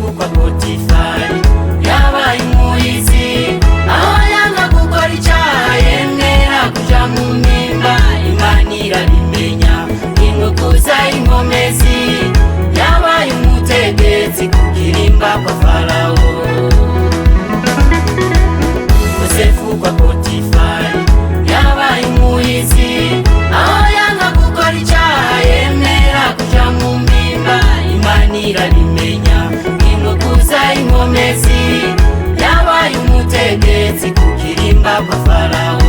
Yosefu kwa Potifari yabaye umuhizi, aho yanga gukora icyaha yemera kuja mu mpimba. Imana irabimenya, imukuza inkomezi, yabaye umutegetsi ku kirimba kwa Farawo. Yosefu kwa Potifari yabaye umuhizi, aho yanga gukora icyaha yemera kuja mu mpimba. Imana irabimenya, imukuza inkomezi, yabaye umutegetsi ku kirimba kwa Farawo.